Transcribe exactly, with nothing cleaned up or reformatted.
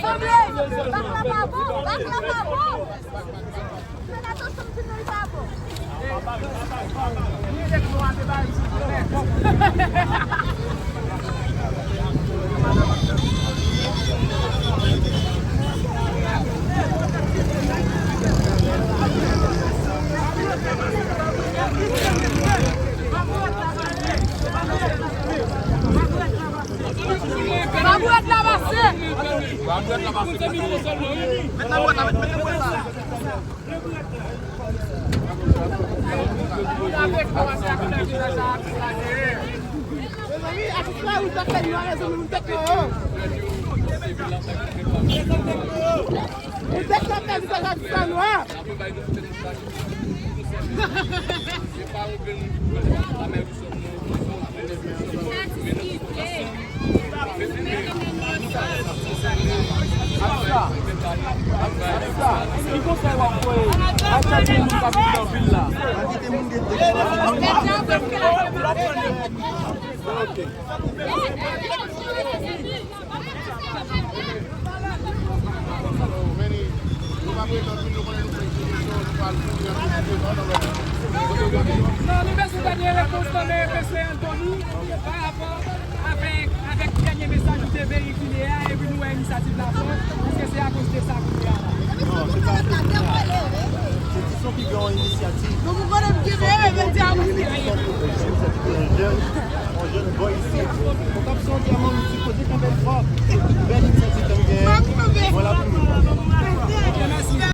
Sanble, bak la pa bon, bak la pa bon. Fè atansyon, m di non, li pa bon. Mezanmi, atis la, ou ta fè nwa, mezanmi, ou tèt yo. Ou tèt la fè vizaj atis la nwa. Ki konsèy w ap voye a chak moun k ap viv nan vil la? Non, nou bezwen gade repons nan men Mesye Anthony pa rapò avèk, avèk dènye mesaj ou te veyikile a, epi nou wè inisyativ la fò, èske se akoz de sa kounye a la? Non, se pa akoz de sa. Se Dison ki gen yon inisyativ. Li rele Dison Pwodiksion, se te yon jèn, yon jèn bòy isit. Mwen t ap sonje a manmi ti kote k yon bèl frap. Bèl inisyativ ke m genyen. Mwen la pou nou.